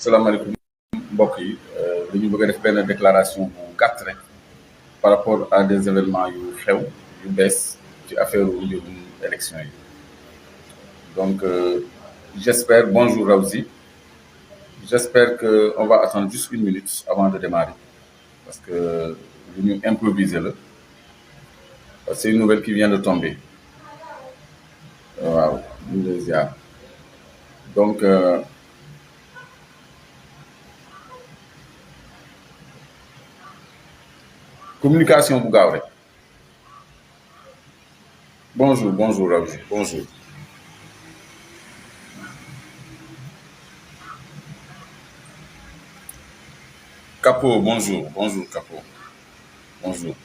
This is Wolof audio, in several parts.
salaamaaleykum mbokk yi dañu bëgg a def benn déclaration bu gàtt rek par rapport à des événements yu xew yu bees ci affaire mbirum élection yi donc j'espère bonjour Rawzi j'espère que on va attendre juste une minute avant de démarrer parce que lu ñu improviser la c'est une nouvelle qui vient de tomber waaw ñu ngi lay ziar donc communication bu gaaw rek bonjour Rawzi bonjour Capo bonjour Capo bonjour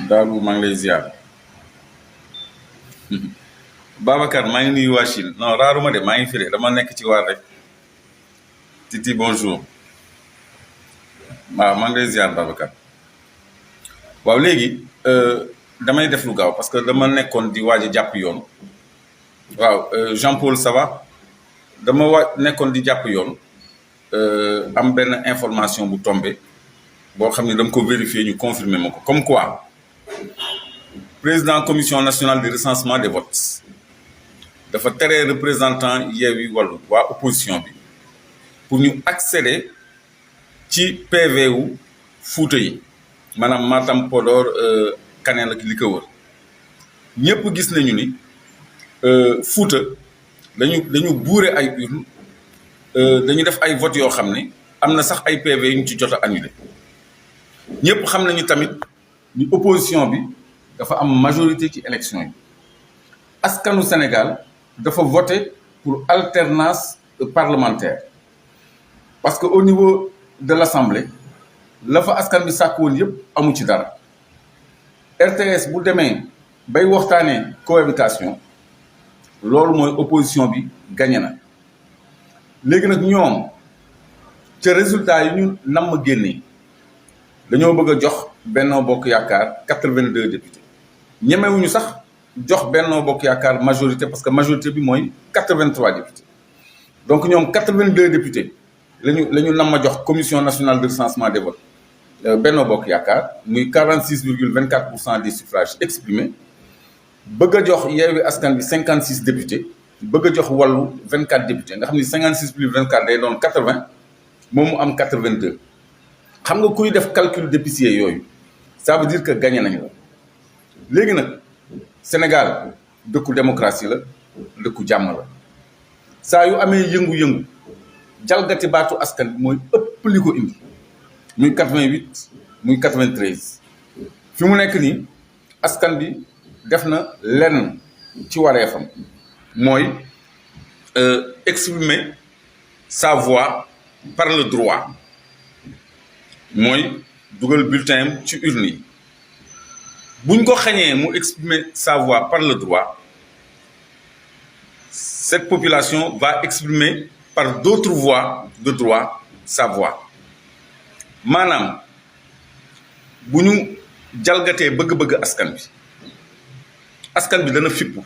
Daalu maa ngi lay ziar Babacar maa ngi nuyu waa Chine non raaruma de maa ngi fi de dama nekk ci waar rek Titi bonjour waaw maa ngi lay ziar Babacar waaw léegi damay def lu gaaw parce que dama nekkoon di waaj a jàpp yoon waaw Jean-Paul ça va dama nekkoon di jàpp yoon am benn information bu tombé boo xam ne dama ko vérifier ñu confirmer ma ko comme quoi président commission nationale de recensement des votes dafa tere représentant Yewwi Wallu waa opposition bi pour ñu accéder ci PV wu Fuuta yi maanaam Matam Podor Kanel ak li ko wër ñëpp gis nañu ni Fuuta dañu buure ay urne dañu def ay votes yoo xam ne am na sax ay PV yu ñu ci jot a annulé ñëpp xam nañu tamit ni opposition bi dafa am majorité ci élection yi askanu Sénégal dafa voté pour alternance parlementaire parce que au niveau de l'Assemblée la fa askan bi sàkk woon yëpp amu ci dara RTS bu demee bay waxtaanee cohabitation loolu mooy opposition bi gagné na léegi nag ñoom ca résultat yi ñu namm génnee dañoo bëgg a jox Benno Bokk Yaakaar 82 députés ñemewuñu sax jox Benno Bokk Yaakaar majorité parce que majorité bi mooy 83 députés donc ñoom 82 députés lañu nam ma jox commission nationale de recensement des votes Benno Bokk Yaakaar muy 46,24% des suffrages exprimés bëgg a jox Yewwi Askan Wi 56 députés bëgg a jox Wallu 24 députés nga xam ni 56 plus 24 day doon 80 moom mu am 82 xam nga kuy def calcul d'épicier yooyu ça veut dire que gagné nañu la léegi nag Sénégal dëkku démocratie la dëkku jàmm la saa yu amee yëngu-yëngu jalgati baatu askan bi mooy ëpp li ko indi muy 88 muy 93 fi mu nekk nii askan bi def na lenn ci wareefam mooy exprimer sa voix par le droit mooy dugal bulletin ci urne yi buñ ko xañee mu exprimer sa voix par le droit cette population va exprimer par d'autres voies de droit sa voix maanaam bu ñu jalgatee bëgg-bëgg askan bi dana fippu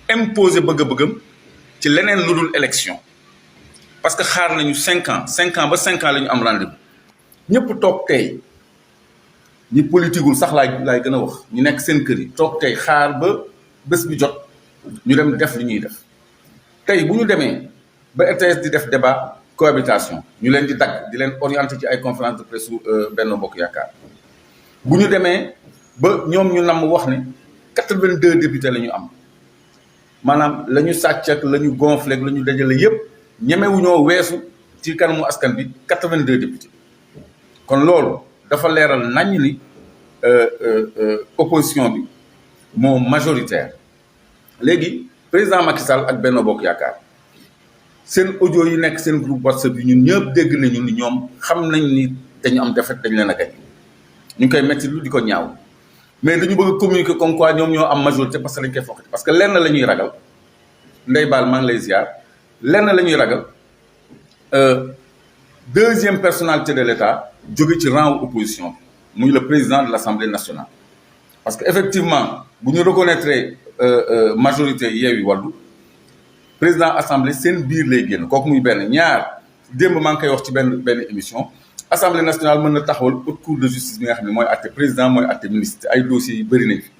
imposer bëgg-bëggam ci leneen lu dul élection parce que xaar nañu 5 ans ba 5 ans la ñu am rendez-vous ñëpp toog tey ñi politiqueul sax laay gën a wax ñu nekk seen kër yi toog tey xaar ba bés bi jot ñu dem def li ñuy def tey bu ñu demee ba RTS di def débat cohabitation ñu leen di dagg di leen orienté ci ay conférence de presse Benno Bokk Yaakaar bu ñu demee ba ñoom ñu namm wax ne 82 députés la ñu am maanaam la ñu sàcc ak la ñu gonflé ak la ñu dajale yépp ñemewuñoo weesu ci kanamu askan bi 82 députés kon loolu dafa leeral nañ ni opposition bi moo majoritaire léegi président Macky Sall ak Benno Bokk Yaakaar seen audio yi nekk seen groupe WhatsApp yi ñun ñëpp dégg nañu ni ñoom xam nañ ni dañu am défaite dañ leen a gañ ñu ngi koy metti lu di ko ñaaw mais dañu bëgg a communiquer comme quoi ñoom ñoo am majorité parce que dañ koy fokkati parce que lenn la ñuy ragal Ndeye Baal maa ngi lay ziar lenn la ñuy ragal deuxième personnalité de l'État jóge ci rang opposition bi muy le président de l'Assemblée nationale. parce que effectivement bu ñu reconnaître majorité Yewwi Wallu président assemblée seen biir lay génn kooku muy benn ñaar démb maa ngi koy wax ci benn émission assemblée nationale mën na taxawal haute cour de justice bi nga xam ne mooy àtte président mooy àtte ministre ay dossiers yi bëri nañ fi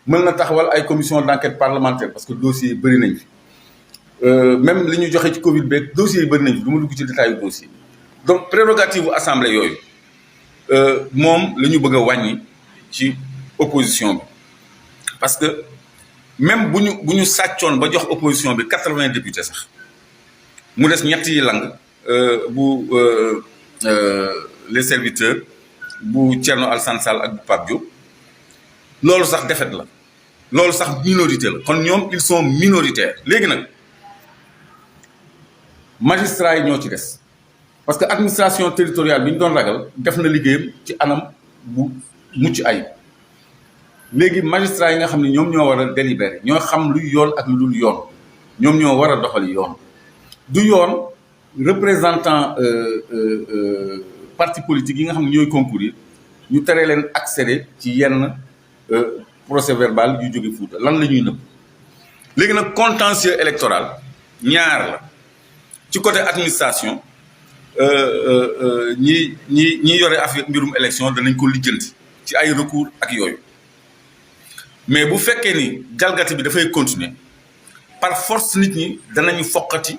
mën na taxawal ay commission d'enquête parlementaire parce que dossiers yi bëri nañ fi même li ñu joxe ci Covid beeg dossiers yi bëri nañ fi du ma dugg ci détail yu dossier donc prérogative bu assemblée yooyu moom la ñu bëgg a wàññi ci opposition bi parce que même bu ñu sàccoon ba jox opposition bi 80 députés sax mu des ñett yi lang bu les serviteurs bu Thierno Alassane Sall ak bu Pape Diop loolu sax défaite la loolu sax minorité la kon ñoom ils sont minoritaires léegi nag magistrats yi ñoo ci des parce que administration territoriale bi ñu doon ragal def na liggéeyam ci anam bu mucc ayib léegi magistrats yi nga xam ne ñoom ñoo war a délibérer ñoo xam luy yoon ak lu dul yoon ñoom ñoo war a doxali yoon du yoon représentant parti politique yi nga xam ne ñooy concourir ñu tere leen accéder ci yenn procès verbal yu jóge Fuuta lan la ñuy nëbb léegi nag contentieux électoral ñaar la ci côté administration ñi yore affaire mbirum élection danañ ko lijjanti ci ay recours ak yooyu mais bu fekkee ni jalgati bi dafay continuer par force nit ñi danañu foqati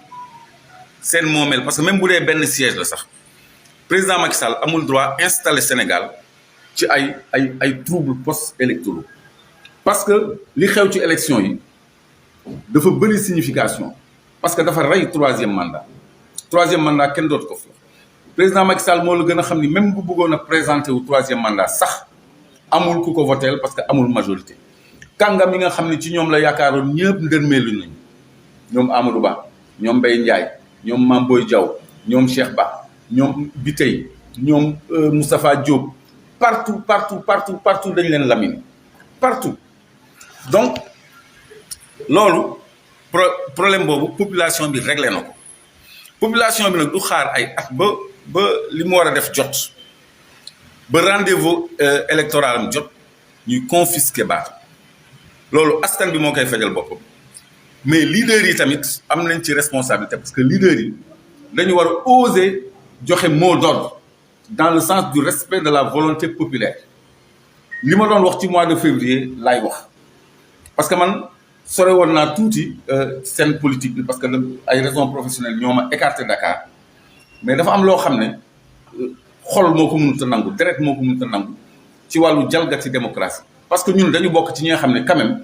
seen moomeel parce que même bu dee benn siège la sax président Macky Sall amul droit installer Sénégal ci ay troubles post-électoraux parce que li xew ci élection yi dafa bëri signification parce que dafa rey troisième mandat kenn dootu ko fi président Macky Sall moo la gën a xam ni même bu bëggoon a présenter wu troisième mandat sax amul ku ko voteel parce que amul majorité kàngam yi nga xam ne ci ñoom la yaakaaroon ñëpp ndërmeelu nañu ñoom Amadou Ba ñoom Mbaye Ndiaye ñoom Mame Boye Diao ñoom Cheikh Ba ñoom Biteye ñoom Moustapha Diop partout dañ leen laminer partout donc loolu problème boobu population bi réglé na ko population bi nag du xaar ay at ba li mu war a def jot ba rendez-vous électoral am jot ñuy confisquer baat loolu askan bi moo koy fajal boppam mais leaders yi tamit am nañ ci responsabilité parce que leaders yi dañu war a oser joxe mot d'ordre dans le sens du respect de la volonté populaire li ma doon wax ci mois de février laay wax parce que man sore woon naa tuuti seen politique bi parce que ay raisons professionnelles ñoo ma écarté Dakar mais dafa am loo xam ne xol moo ko mënut a nangu deret moo ko mënut a nangu ci wàllu jalgati démocratie parce que ñun dañu bokk ci ñi nga xam ne quand même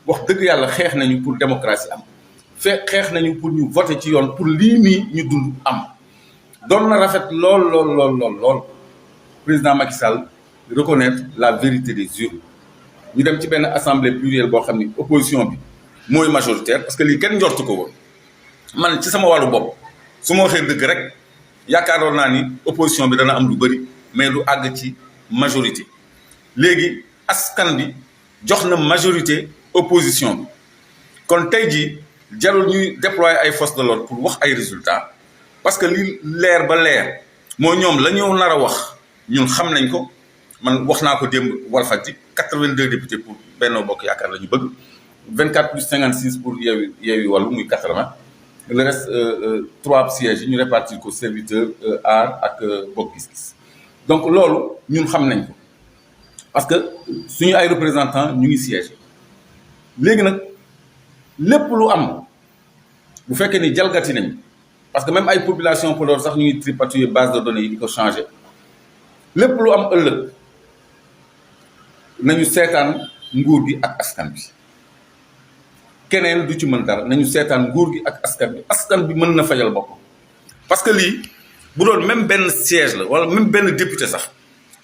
wax dëgg yàlla xeex nañu pour démocratie am xeex nañu pour ñu voter ci yoon pour lii nii ñu dund am doon na rafet lool président Macky Sall reconnaître la vérité des urnes ñu dem ci benn assemblée plurielle boo xam ni opposition bi mooy majoritaire parce que lii kenn njortu ko woon man ci sama wàllu bopp su ma waxee dëgg rek yaakaaroon naa ni opposition bi dana am lu bëri mais du àgg ci majorité léegi askan bi jox na majorité opposition bi kon tey jii jarul ñuy déployer ay forces de l'ordre pour wax ay résultats parce que li leer ba leer moo ñoom la ñu nar a wax ñun xam nañ ko man wax naa ko démb Walfadjri 82 députés pour Benno Bokk Yaakaar la ñu bëgg 24 plus 56 pour Yewwi Wallu muy 80 le reste 3 sièges yi ñu répartir ko serviteur aar ak Bokk Gis Gis donc loolu ñun xam nañ ko parce que suñu ay représentants ñu ngi siège léegi nag lépp lu am bu fekkee ni jalgati nañ parce que même ay population Podor sax ñu ngi tripatouiller base de données yi di ko changer lépp lu am ëllëg nañu seetaan nguur gi ak askan bi keneen du ci mën dara nañu seetaan nguur gi ak askan bi mën na fajal boppam parce que lii bu doon même benn siège la wala même benn député sax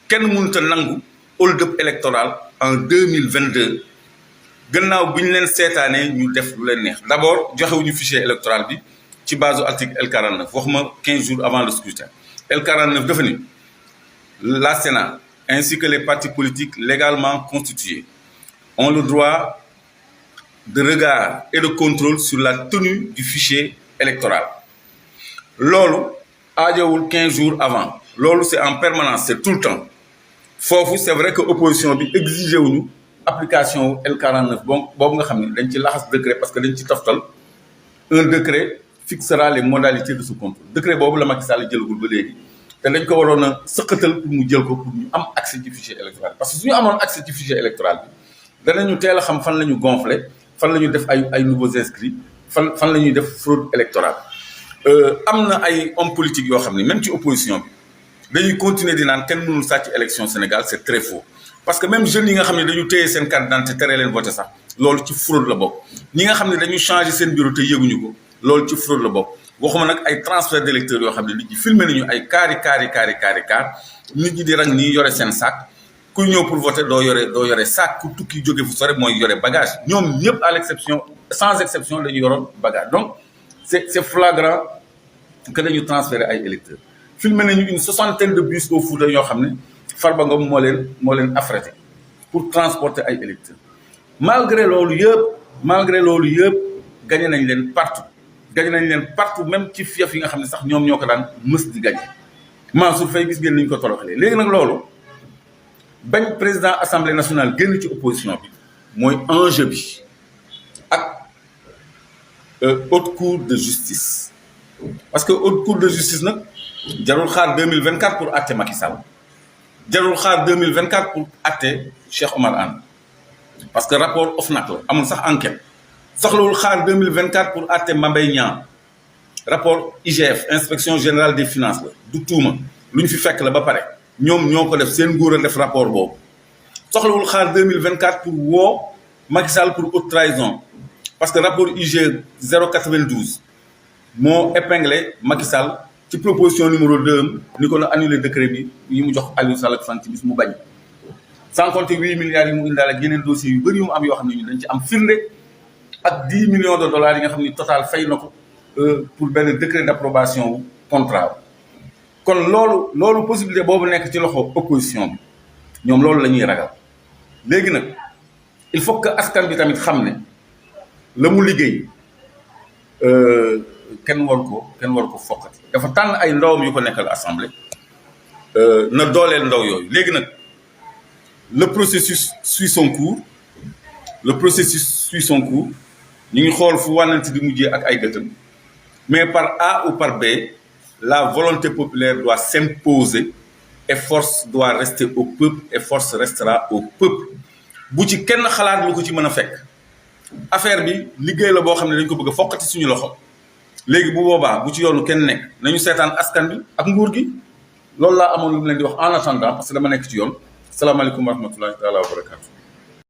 kenn mënut a nangu hold-up électoral en 2022 gannaaw bi ñu leen seetaanee ñu def lu leen neex d'abord joxewuñu fichier électoral bi ci base article L49 wax ma 15 jours avant le scrutin L49 dafa ni la Sénat ainsi que les partis politiques légalement constitués ont le droit de regard et de contrôle sur la tenue du fichier électoral loolu aajowul 15 jours avant loolu c'est en permanence, c'est tout le temps foofu c'est vrai que opposition bi exigé wuñu application L49 boobu nga xam ne dañ ci laxas décret parce que dañ ci toftal un décret fixera les modalités de ce contrôle décret boobu la Macky Sall jëlagul ba léegi te dañ ko waroon a sëqatal pour mu jël ko pour ñu am accès ci fichier électoral parce que su ñu amoon accès ci fichier électoral bi danañu teel a xam fan la ñu gonflé fan la ñu def ay nouveaux inscrits fan la ñuy def fraude électorale. am na ay hommes politiques yoo xam ne même ci opposition bi dañuy continuer di naan kenn mënul sàcc élection Sénégal c'est très faux parce que même jeunes yi nga xam ne dañu téye seen carte d'identité tere leen voté sax loolu ci fraude la bokk ñi nga xam ne dañu changer seen bureau te yëguñu ko loolu ci fraude la bokk waxuma nag ay transfert d'électeurs yoo xam ne nit ñi filmé nañu ay kaar nit ñi di rang nii yore seen sac ku ñëw pour voter doo yore sac ku tukki jóge fu sore mooy yore bagage ñoom ñëpp à l'exception sans exception dañu yoroon bagage donc c'est flagrant que dañu transférer ay électeurs filmé nañu une 60aine de bus au Fouta yoo xam ne Farba Ngom moo leen affrété pour transporter ay électeurs malgré loolu yëpp gagné nañ leen partout même ci fief yi nga xam ne sax ñoom ñoo ko daan mës di gagné Mansour Faye gis ngeen ni ñu ko toroxalee léegi nag loolu bañ président assemblée nationale génn ci opposition bi mooy enjeu bi ak haute cour de justice parce que haute cour de justice nag jarul xaar 2024 pour àtte Macky Sall jarul xaar 2024 pour àtte Cheikh Oumar Anne parce que rapport OFNAC la amul sax enquête soxlawul xaar 2024 pour àtte Mame Mbaye Niang rapport IGF inspection générale des finances la du tuuma lu ñu fi fekk la ba pare ñoom ñoo ko def seen nguur a def rapport boobu soxlawul xaar 2024 pour woo Macky Sall pour haute trahison parce que rapport IG 092 moo épinglé Macky Sall ci proposition numéro 2 ni ko na annulé décret bi yi mu jox Aliou Sall ak fan ci bis mu bañ sans compter 8 milliards yi mu indaale ak yeneen dossiers yu bëri yu mu am yoo xam ne ñu dañ ci am firnde ak 10 millions de dollars yi nga xam ni total fay na ko pour benn décret d'approbation wu contrat kon loolu possibilité boobu nekk ci loxo opposition bi ñoom loolu la ñuy ragal léegi nag il faut que askan bi tamit xam ne la mu liggéey kenn war ko fokkati dafa tànn ay ndawam yu ko nekkal assemblée na dooleel ndaw yooyu léegi nag le processus suit son cours ñu ngi xool fu wànnante di mujjee ak ay gëtëm mais par A ou par B la volonté populaire doit s'imposer et force doit rester au peuple et force restera au peuple bu ci kenn xalaat lu ko ci mën a fekk affaire bi liggéey la boo xam ne dañ ko bëgg a fokkati suñu loxo léegi bu boobaa bu ci yoonu kenn nekk nañu seetaan askan bi ak nguur gi loolu laa amoon lu mu leen di wax en attendant parce que dama nekk ci yoon salaamaaleykum wa rahmatullahi taala wa barakatu